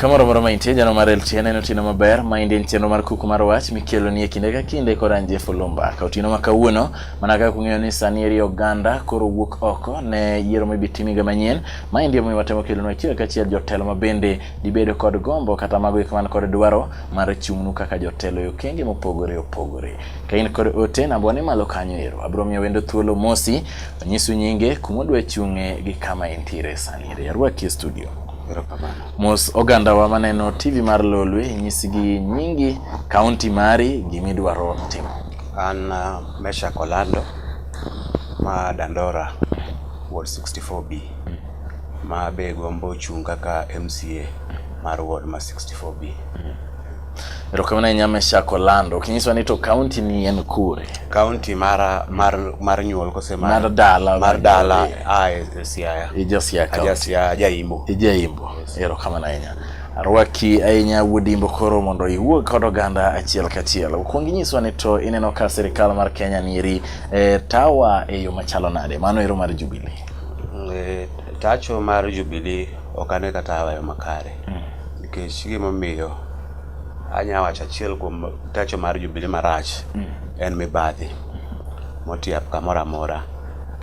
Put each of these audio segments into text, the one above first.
Kamoro amora ma intie, jano mar LTN en otieno maber. Maendi en chenro mar kuku mar wach mikeloni e kinde ka kinde kod an Jeff Olumba. Ka otieno ma kawuono, mana kaka ung'eyo ni sani eri oganda koro wuok oko ne yiero ma ibi tim higa manyien. Maendi emomiyo watemo kelonu achiel kachiel jotelo ma bende dibedo kod gombo kata mago eko man kod dwaro mar chung'nu kaka jotelo e okenge mopogore opogore. Ka in kod ote, namba ni malo kanyo ero. Abiro miyo wendo thuolo mosi, onyisu nyinge, kuma odwa chung'e gi kama entiere sani eri. Arwaki e studio. Erokamano. Mos ogandawa maneno TV mar Lolwe, nyisgi nyingi, kaunti mari, gimidwaro timo. An Meshack Olando ma Dandora Ward 64B ma be gombo chung' kaka MCA mar ward ma 64B. Erokamano ahinya Meshack Olando. Kinyiswa ni to kaunti ni en kure? Kaunti mara mar nyuol kose mar dala? Mar dala a e Siaya. Ija Siaya Aja kaunti. Siaya, aja Imbo. Ija Imbo. Erokamano ahinya. Arwaki ahinya wuod Imbo koro mondo iwuog kod oganda achiel kachiel. Kuong inyiswa ni to ineno ka sirikal mar Kenya nieri tawa e yo machalo nade? Mano ero mar Jubilee. Tacho mar Jubilee ok ane ka tawa e yo makare. Nikech gimomiyo anya wacho achiel kuom tacho mar Jubilee marach en mibadhi motiap kamoro amora.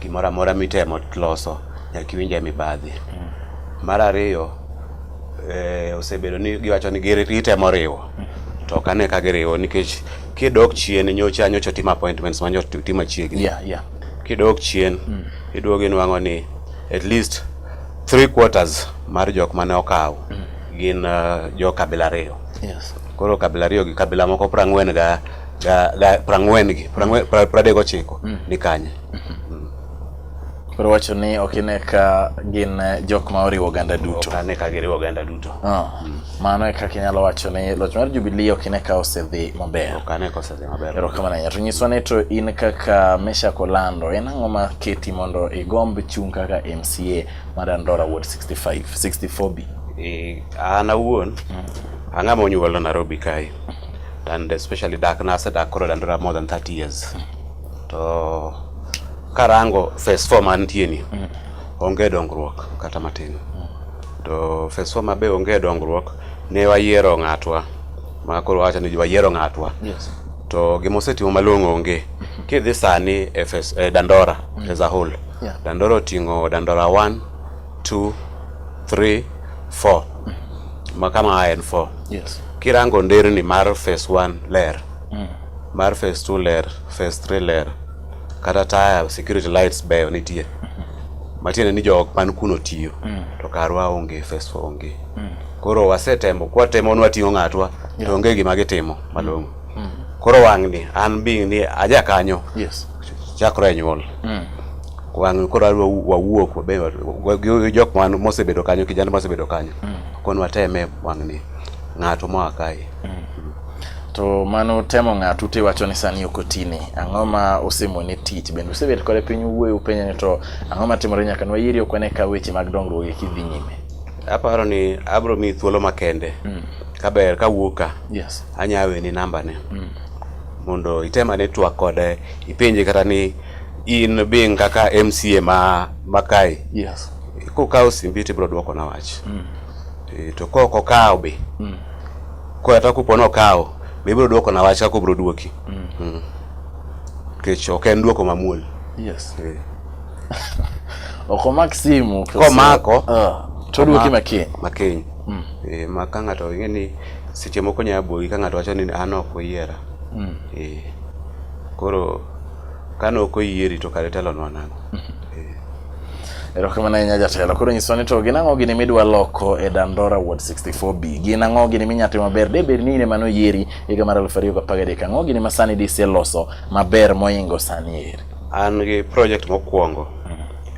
Gimoro amora mitemo loso nyaka iwinje mibadhi. Mar ariyo, osebedo ni giwacho ni gitemo riwo to ok ane ka giriwo nikech kidok chien nyocha nyocha otim appointments ma nyocha otim machiegni. Kidok chien iduogo inwang'o ni at least 3/4 mar jok mane okaw gin jo kabila ariyo. Koro kabila ariyo gi kabila moko 40 ga 40 gi 39 ni kanye. Koro wacho ni ok ine ka gin jok ma oriwo oganda duto. Ok ane ka giriwo oganda duto. Mano e kaka inyalo wacho ni loch mar Jubilee ok ine ka osedhi maber. Ok ane ka osedhi maber. Erokamano ahinya. To nyiswa ni to in kaka Meshack Olando, en ang'o ma keti mondo igomb chung' kaka MCA mar Dandora Ward 65, 64B? An awuon, ang'ama onyuol Nairobi kae. And especially dak na asedak koro Dandora more than 30 years. To karango phase 4 mantie ni, onge dongruok kata matin. To phase 4 ma be onge dongruok, ne wayiero ng'atwa. Ma koro wacho ni wayiero ng'atwa. To gima osetimo malong'o onge. Kidhi sani e phase, e Dandora as a whole. Dandora oting'o Dandora 1, 2, 3, 4. Ma kama en 4. Kirango nderni mar phase 1 ler. Mar phase 2 ler, phase 3 ler. Kata taya, security lights beyo nitie. Matiende ni jok man kuno tiyo. To karwa onge, phase 4 onge. Koro wasetemo, kwatemo ni wating'o ng'atwa, to onge gima gitimo malong'o. Koro wang'ni, an being ni aja kanyo, chakre e nyuol. Wang'ni koro adwa wawuok wabe gi jok man mosebedo kanyo, kijana mosebedo kanyo. Kon wateme wang'ni, ng'ato moa kae. To mano temo ng'ato tiwacho ni sani ok otini. Ang'o ma osemone tich? Bende usebet kode piny uwuoyo upenje ni to ang'o matimore nyaka nwayieri ok wane ka weche mag dongruok eki dhi nyime? Aparo ni abro miyi thuolo makende. Kaber kawuok ka, anya weni namba ne. Mondo item ane twak kode, ipenje kata ni in being kaka MCA ma kae. Kokawo simbi to ibro duoko na wach. To kok okawo be, kata kopo ni okawo, be ibro duoko na wach kaka obro duoki. Nikech ok en duoko mamuol. Ok omak simu. Komako, to oduoki makiny. Makiny. Ma ka ng'ato ing'e ni seche moko nyalo buogi ka ng'ato wacho ni an ok oyiera. Koro kane ok oyieri to kare itelonwa nang'o? Erokamano ahinya jatelo. Koro nyiswa ni to gin ang'o gini midwa loko e Dandora Ward 64B? Gin ang'o gini minya timo maber? De bed ni in ema noyieri higa mar 2013. Ang'o gini ma sani diseloso maber moingo sani eri? An gi project mokwongo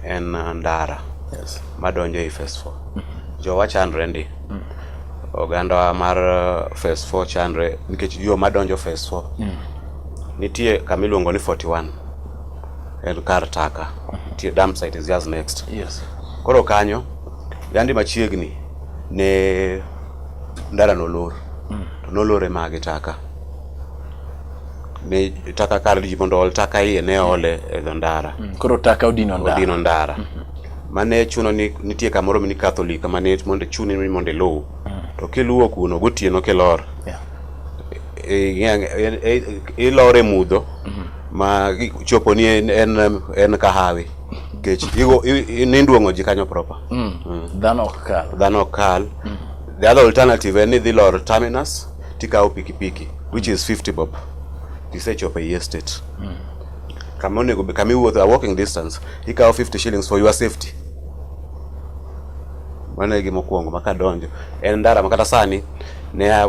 en ndara madonjo e phase 4. Jowa chandre ndi. Oganda mar phase 4 chandre nikech yo madonjo phase 4 nitie kama iluongo ni 41. En kar taka. Nitie dump site is just next. Koro kanyo yandi machiegni ne ndara nolor. To nolore magi taka. Ne taka kar ji mondo ol taka iye ne ole e dho ndara. Koro taka odino ndara. Odino ndara. Mane chuno ni nitie kamoro ni Catholic mane mondo chuni ni mondo iluw. To kiluwo kuno gotieno kilor. Yeah. Ilor e mudho mm -hmm. ma chopo ni en, en, en kahawi nikech ninduong'o ji kanyo proper. Mm. Mm. Dhano ok kal. Dhano ok kal. Mm. The other alternative en ni idhi lor terminus tikawo pikipiki which is 50 bob. Tisechopo e estate. Mm. Kama onego kama iwuotho a walking distance ikawo 50 shillings for your safety. Mano e gima okwongo ma kadonjo en ndara ma kata sani ne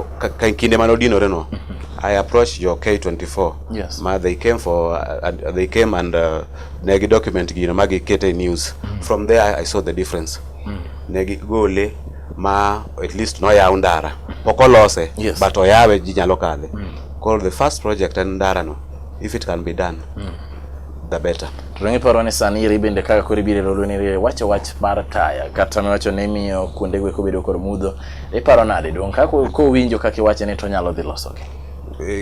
kinde mane odinore no mm -hmm. I approached jo K24 yes. ma they came for they came and ne gi document gino ma gikete e news mm -hmm. From there I saw the difference. Mm -hmm. Ne gigole ma at least noyaw ndara pok olose yes. But oyawe ji nyalo kadhe. Mm -hmm. Koro the first project en ndara no if it can be done. Mm -hmm. The better. To iparo ni sani iri bende kaka koro ibiro e lolwe ni wacho wach mar taya kata miwacho ni imiyo kuonde go eko bedo kod mudho iparo nade dong ka kowinjo kaka iwache ni to onyalo dhi losogi?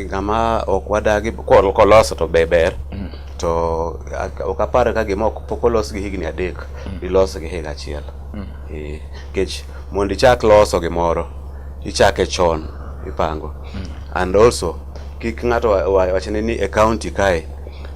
Ng'ama ok wadagi koloso to be ber. Mm. To ok apar ka gima ok pok olos gi higni 3 mm. Iloso gi higa achiel. Mm. Nikech mondo ichak loso gimoro ichake chon ipango. Mm. And also kik ng'ato wachne ni e county kae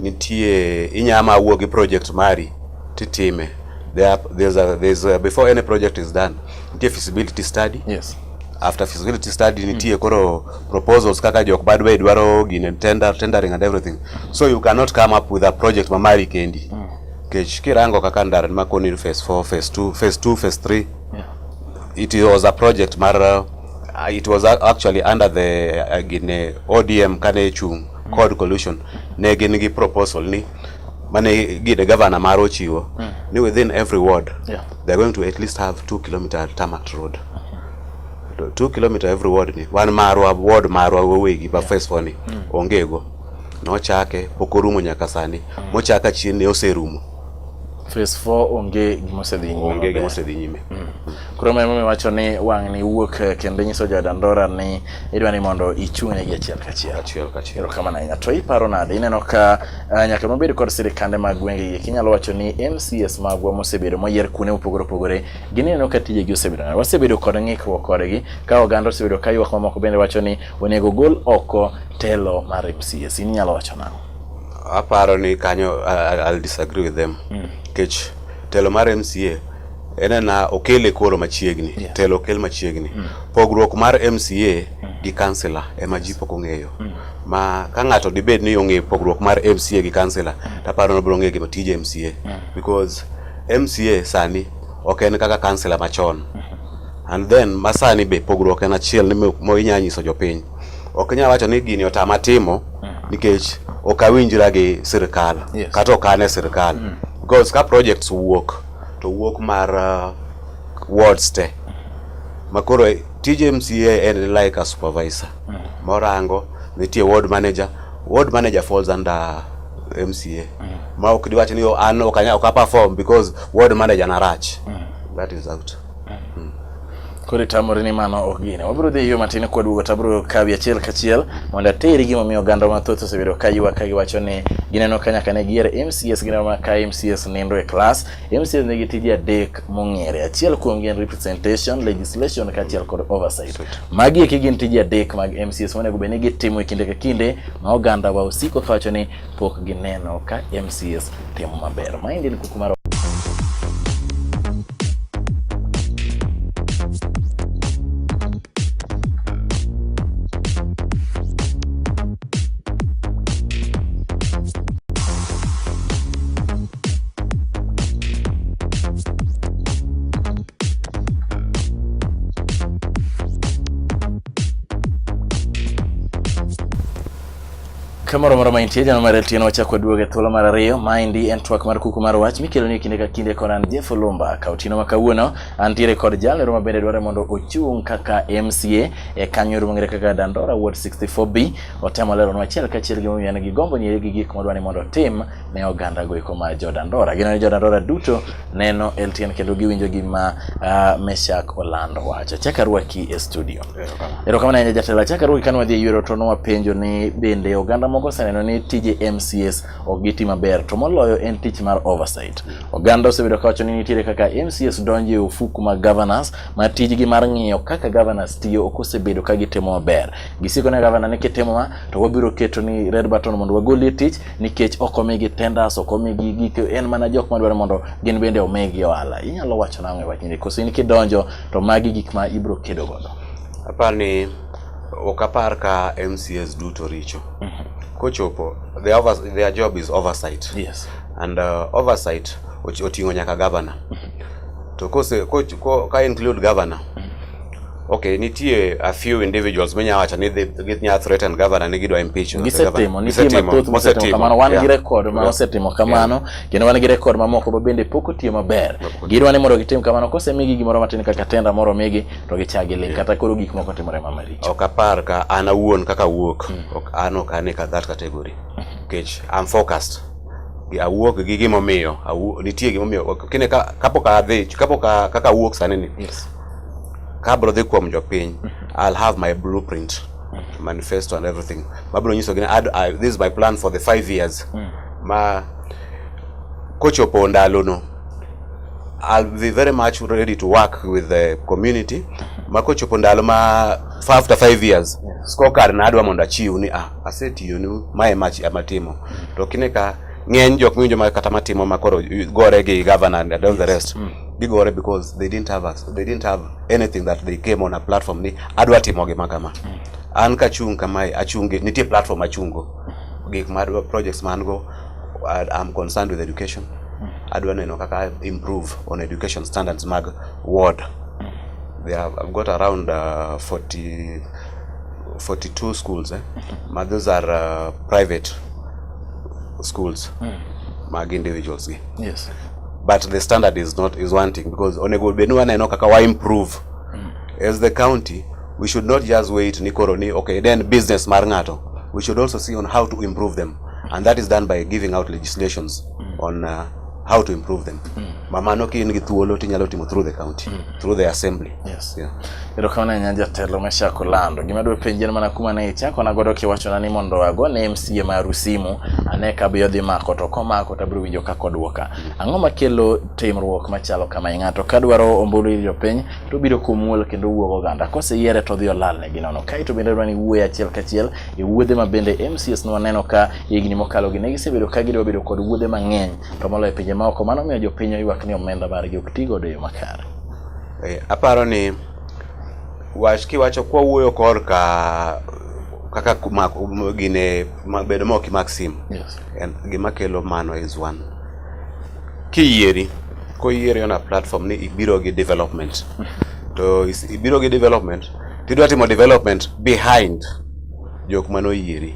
nitie inyama wuo gi project mari titime. There's before any project is done nitie feasibility study. Yes. After feasibility study nitie koro proposals kaka jok badwe dwaro gine tendering and everything. So you cannot come up with a project ma mari kendi. Kech kirango kaka ndara ma koni phase 4, phase 2, phase 2, phase 3. Yeah. It was a project mar it was actually under the gine ODM kane chung code coalition ne gin gi proposal ni mane gine governor mar ochiwo ni within every ward yeah. They are going to at least have 2 kilometer tarmac road. 2 kilometer every ward ni wan marwa ward marwa wawegi ba phase 4 ni ongego nochake pok orumo nyaka sani. Mochaka chien ne oserumo. Phase 4 onge gima osedhi nyime. Onge gima osedhi nyime. Koro ma emomiyo wacho ni wang' ni wuok kendo inyiso jo Dandora ni idwa ni mondo ichung'negi achiel kachiel. Achiel kachiel. Erokamano ahinya. To iparo nade? Ineno ka nyaka mabed kod sirikande mag gwenge gi inyalo wacho ni MCS magwa mosebedo moyier kuonde mopogore opogore gineno ka tijegi osebedo nade? Wasebedo kod ng'ikruok kodgi ka oganda osebedo ka ywak mamoko bende wacho ni onego gol oko telo mar MCS. In inyalo wacho nang'o? Aparo ni kanyo I'll disagree with them. Nikech telo mar MCA en okele koro machiegni. Yes. Telo okel machiegni. Pogruok mar MCA gi councillor ema ji pok ong'eyo. Ma ka ng'ato dibed ni ong'eyo pogruok mar MCA gi councillor, taparo ni obiro ng'eyo gima tij MCA. Because MCA sani ok en kaka councillor machon. And then masani be pogruok en achiel ni mo inya nyiso jopiny. Ok inyal wacho ni gini otama timo nikech ok awinjra gi sirkal. Yes. Kata ok an e sirkal. Because ka projects wuok to wuok mar wards te. Makoro tij MCA en like a supervisor. Morango nitie ward manager. Ward manager falls under MCA. Ma ok diwach ni an ok anya ok perform because ward manager na rach. That is out. Koro itamori ni mano ok gine. Wabiro dhi yo matin kwaduogo to abiro kawi achiel kachiel mondo ateri gimomiyo oganda mathoth osebedo ka ywak ka giwacho ni gineno ka nyaka ne giyier MCS, gineno mana ka MCS nindo e klas. MCS nigi tije 3 mong'ere. Achiel kuomgi en representation, legislation kaachiel kod oversight. Magi eki gin tije 3 mag MCS monego bed ni gitimo e kinde ka kinde ma oganda wa osiko kawacho ni pok gineno ka MCS timo maber. Maendi en kuku mar Kamoro moro ma intie jano mar LTN wachako waduogo e thuolo mar 2. Maendi en twak mar kuku mar wach mikelo ni kinde ka kinde kod an Jeff Olumba. Ka otieno ma kawuono antiere kod jalero ma bende dwaro mondo ochung' kaka MCA e kanyo mong'ere kaka Dandora Ward 64B. Otemo leronwa achiel kachiel gimomiyo en gi gombo nyiri gi gik modwa ni mondo otim ne oganda go eko ma jo Dandora. Gineno ni jo Dandora duto neno LTN kendo giwinjo gima Meshack Olando wacho. Achak arwaki e studio. Erokamano ahinya jatelo. Achak arwaki kane wadhi e yiero to nwapenjo ni bende oganda moko moko oseneno ni tije MCAs ok giti maber to moloyo en tich mar oversight. Oganda osebedo kawacho ni nitiere kaka MCAs donjo e ofuku mag governors ma tijgi mar ng'iyo kaka governors tiyo ok osebedo ka gitimo maber. Gisiko ne governor ni kitimo ma to wabiro keto ni red button mondo wagolie tich nikech ok omigi tenders, ok omigi gik en mana jok madwaro mondo gin bende omigi ohala. Inyalo wacho nang'o e wachni? Koso in kidonjo to magi gik ma ibiro kedo godo? Apar ni ok apar ka MCAs duto richo. Kochopo their job is oversight. Yes. And oversight oting'o nyaka governor. To kose ko, ka include governor. Okay, nitie a few individuals minya wacho ni ginya threaten governor ni gidwa impeach the Gisetimo, governor. nitie mathoth mosetimo kamano. Wan gi record ma osetimo kamano, kendo wan gi record mamoko ma bende pok otiyo maber. Gidwa ni mondo gitim kamano, kosemigi gimoro matin kaka tender moro omigi to gichak giling', kata koro gik moko timore ma maricho. Ok apar ka an awuon kaka awuok, ok an ok an e ka that category. Nikech I'm focused. Awuok gi gimomiyo, nitie gimomiyo kine ka kapok adhi, kapok kaka awuok sani ni. Yes. Kabro dhi kuom jopiny, I'll have my blueprint, manifesto and everything. Mabro nyiso gi ni this is my plan for the 5 years. Ma kochopo ndalono, I'll be very much ready to work with the community. Ma kochopo ndalo ma after 5 years, scorecard na adwa mondo achiw ni asetiyo ni mae matimo. To kine ka ng'eny jok miwinjo ma kata matimo ma koro gore gi governor and all the rest. Gigore because they didn't have us, they didn't have anything that they came on a platform ni adwa timo gima kama. An kachung' kamae, achung' gi nitie platform achungo. Gik ma adwa, projects ma an go, I'm concerned with education. Adwa neno kaka I improve on education standards mag ward. I've got around 42 schools. Ma those are private schools mag individuals gi. Yes. But the standard is not is wanting because onego bed ni waneno kaka wa improve. As the county, we should not just wait ni koro ni okay then business mar ng'ato. We should also see on how to improve them, and that is done by giving out legislations on how to improve them. Mamano ki in gi thuolo tinyalo timo through the county, through the assembly. Yes. Yeah. Erokamano ahinya jatelo Meshak Olando. Gima adwa penji en mana kuma ne ichakona godo kiwachona ni mondo agone MCA maru simu ane ka be odhi mako to komako to abiro winjo kaka oduoka. Ang'o makelo timruok machalo kama? Ng'ato kadwaro ombulu ir jopiny to obiro komuol kendo owuok oganda. Koseyiere to odhi olal negi nono. Kaeto bende adwa ni iwuoye achiel kachiel e wuodhe ma bende MCAs nwaneno ka higni mokalo gi ne gisebedo ka gidwa bedo kod wuodhe mang'eny to moloyo e pinje maoko. Mano miyo jopiny oywak ni omenda margi ok ti godo e yo makare. Aparo ni wach kiwacho kwa wuoyo korka kaka gine bedo ma ok imak sim. Yes. En gima kelo mano is one. Kiyieri, koyieri on a platform ni ibiro gi development. To ibiro gi development, tidwa timo development behind jok manoyieri.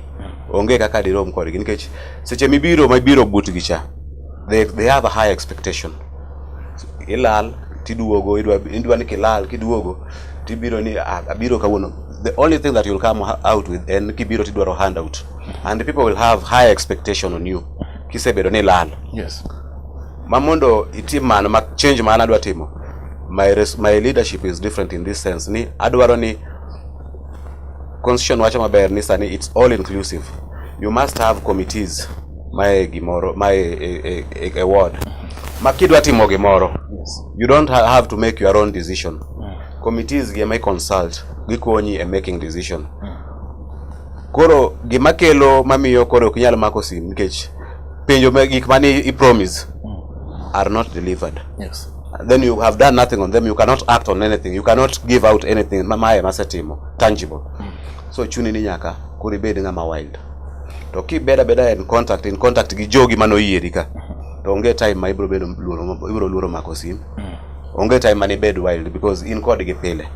Onge kaka dirom kodgi nikech seche mibiro mibiro butgi cha, they have a high expectation. Ilal tiduogo, idwa ni kilal kiduogo tibiro ni abiro kawuono. The only thing that you'll come out with en kibiro tidwaro handout. And the people will have high expectation on you. Kisebedo ni lal. Yes. Ma mondo itim mano, ma change ma an adwa timo. My leadership is different in this sense ni adwaro ni constitution wacho maber ni sani it's all inclusive. You must have committees mae gimoro mae e ward. Ma kidwa timo gimoro, Yes. you don't have to make your own decision. Committees gi ema consult, gikonyi e making decision. Koro gima kelo mamiyo koro ok inyal mako sim nikech penjo ma gik mane i promise are not delivered. Yes. Then you have done nothing on them. You cannot act on anything. You cannot give out anything. Mae masetimo tangible. So chuni ni nyaka koro ibed ng'ama wild. To kibeda beda in contact gi jogi manoyieri ka, to onge time ma ibiro bedo luoro, ibiro luoro mako sim. Onge time mane ibed wild because in kodgi pile.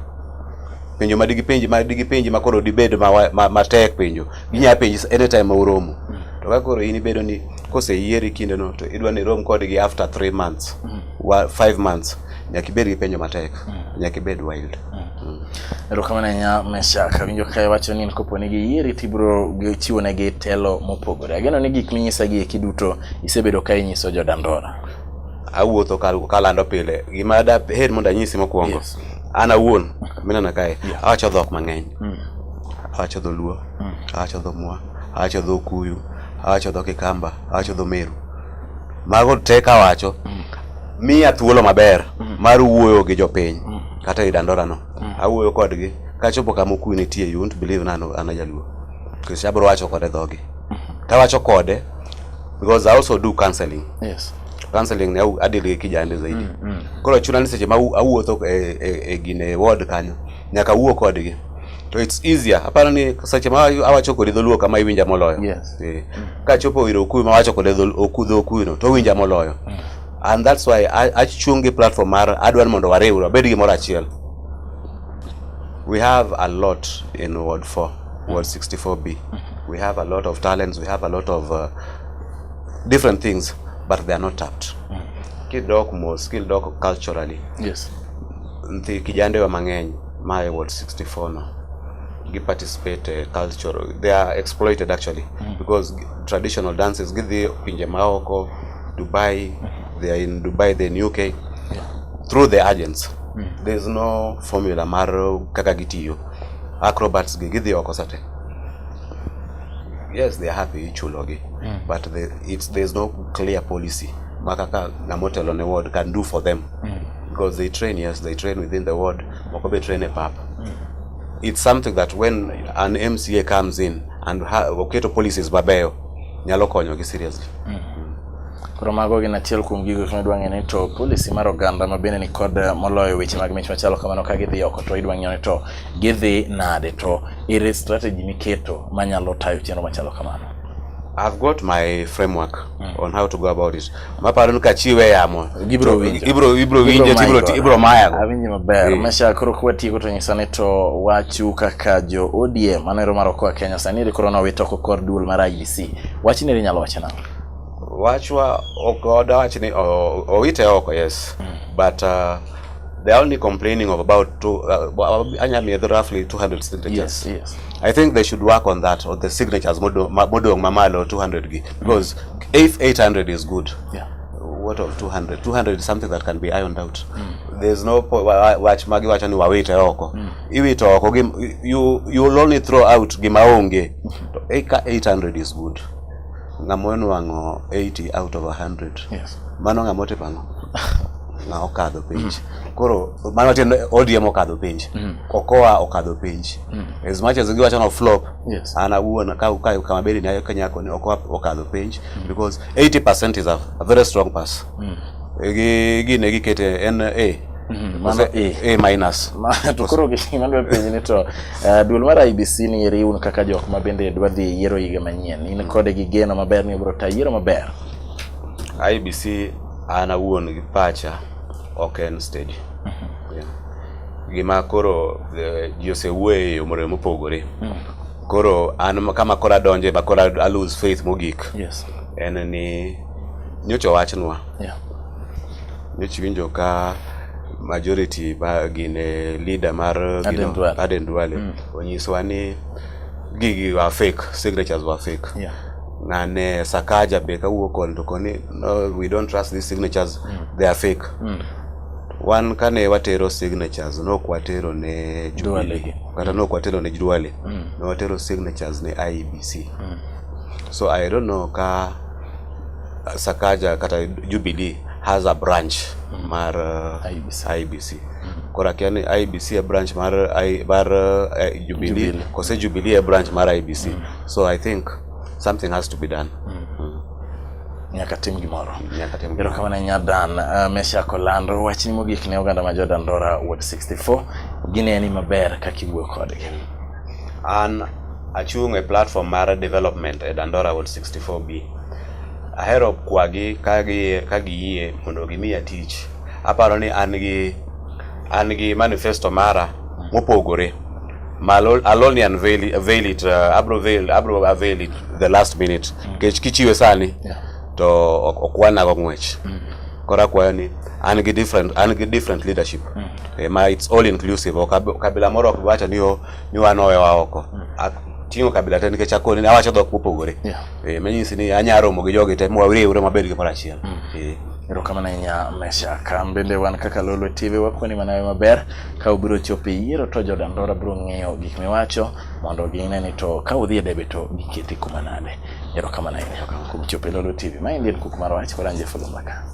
Penjo ma digipenji ma digipenji ma koro dibed ma matek penjo. Ginya penji anytime ma uromo. To ka koro in ibedo ni koseyieri kindeno to idwa ni irom kodgi after 3 months, 5 months, nyaka ibed gi penjo matek. Nyaka ibed wild. Erokamano ahinya Meshak. Awinjo ka iwacho ni in kopo ni giyieri to ibiro chiwo negi telo mopogore. Ageno ni gik minyisa gi eki duto isebedo ka inyiso jo Dandora. Awuotho kalando pile. Gima daher mondo anyisi mokwongo. Yes. An awuon mineno kae, awacho dhok mang'eny. Awacho dholuo, awacho dhomwa, Awacho dho Okuyu, awacho dho Kikamba, awacho dho Meru. Mago te kawacho miya thuolo maber mar wuoyo gi jopiny kata e Dandora no. Awuoyo kodgi kachopo kama Okuyu nitie you won't believe ni an a Jaluo. Nikech abiro wacho kode dhogi. Tawacho kode because I also do counseling. Yes. Counseling ni adeal gi kijande zaidi. Koro chuna ni seche ma awuotho e gine ward kanyo nyaka awuo kodgi. To it's easier. Aparo ni seche ma awacho kodi dholuo kama iwinja moloyo. Yes. Kachopo ir Okuyu mawacho kode dho Okuyu no to owinja moloyo. And that's why achung' gi platform mar adwaro mondo wariwre wabed gimoro achiel. We have a lot in Ward 4, Ward 64B. We have a lot of talents, we have a lot of different things, but they are not tapped. Kidok mos, kidok culturally, Yes. nthi kijandewa mang'eny ma e Ward 64 no, gi participate e cultural, they are exploited actually, because traditional dances gidhi pinje maoko, Dubai, they are in Dubai, they in UK, through the agents. There's no formula mar kaka gitiyo. Acrobats gi gidhi oko sate. Yes, they are happy ichulogi, but there's no clear policy ma kaka ng'ama otelo ne ward can do for them. Because they train, yes, they train within the ward, moko be train e pap. It's something that when an MCA comes in and oketo policies mabeyo, nyalo konyogi seriously. Koro mago gin achiel kuom gigo ma idwa ng'eyo ni to policy mar oganda ma bende nikod moloyo weche mag mich machalo kamano ka gidhi oko to idwa ng'eyo ni to gidhi nade to ere strategy miketo manyalo tayo chenro machalo kamano. I've got my framework on how to go about it. Maparo ni kachiwe yamo Gibiro winjo. ibiro winjo to ibiro mayago. Awinjo maber. Mesha koro kwatieko to nyisa ni to wachu kaka jo ODM mano ero mar Okoa Kenya sani eri koro nowit oko kor duol mar IEBC. Wachni eri inyalo wacho nang'o? Wachwa ok odawach ni owite oko, yes, but they're only complaining of about two, anya miye roughly 200 signatures. I think they should work on that, on the signatures modong mamalo 200 gi, because if 800 is good, what of 200? 200 is something that can be ironed out. There's no wach magi wacho ni wawite oko. Iwito oko, you will only throw out gima onge. To eka 800 is good. Ng'ama onwang'o 80 out of 100. Mano ng'ama otimo ang'o? Ng'a okadho penj. Koro mano tiende ODM okadho penj. Okoa okadho penj. As much as giwacho no flop, an awuon ka kama bedi ni kanyako ni Okoa okadho penj because 80% is a very strong pass. Gi gine gikete en A. Mano A. A minus. To koro gima adwa penji ni to duol mar IEBC ni eri un kaka jok ma bende dwa dhi e yiero higa manyien. In kode gi geno maber ni obiro tayo yiero maber. IEBC an awuon gi pacha ok en steady. Yeah. Gima koro ji osewuoye e yore mopogore. Koro an kama koro adonje ma koro a lose faith mogik en ni nyocha owachnwa nyocha iwinjo ka majority ba gine leader mar Aden Duale. Aden Duale onyiswa ni gigi were fake, signatures were fake. Ng'ane Sakaja be kawuok koni to koni no, we don't trust these signatures, they are fake. Wan kane watero signatures nok watero ne Duale Jubilee gi. kata nok watero ne Duale, ne watero signatures ne IEBC. So I don't know ka Sakaja kata Jubilee has a branch mar IEBC. IEBC. Koro akia ni IEBC e branch mar Jubilee, Jubilee. kose Jubilee e branch mar IEBC. So I think something has to be done. Nyaka tim gimoro. Nyaka tim. Erokamano ahinya Dan. Meshack Olando, wachni mogik ne oganda ma jo Dandora Ward 64 gineni maber kaka iwuoyo kodgi. An achung' e platform mar development e Dandora Ward 64B. Ahero kwagi ka giyie mondo gimiya tich. Aparo ni an gi manifesto mara mopogore. Ma I'll only unveil it, abro avail it the last minute. Nikech kichiwe sani to ok wanago ng'wech. Koro akwayo ni an gi different leadership. Ma it's all inclusive. Ok kabila moro ok wacho ni o ni wan owewa oko. Ating'o kabila te nikech akoni ni awacho dhok mopogore. Manyisi ni anya romo gi jogi te mwariwre mabed gimoro achiel. Erokamano ahinya Meshak. An bende wan kaka Lolwe TV wakoni mana maber ka ubiro chopo e yiero to jodandora biro ng'eyo gik miwacho mondo gine ni to ka udhi e debe to giketi kuma nade. Erokamano ahinya kuom chopo e Lolwe TV. Maendi en Kuku mar Wach kod an Jeff Oloo Mbaka.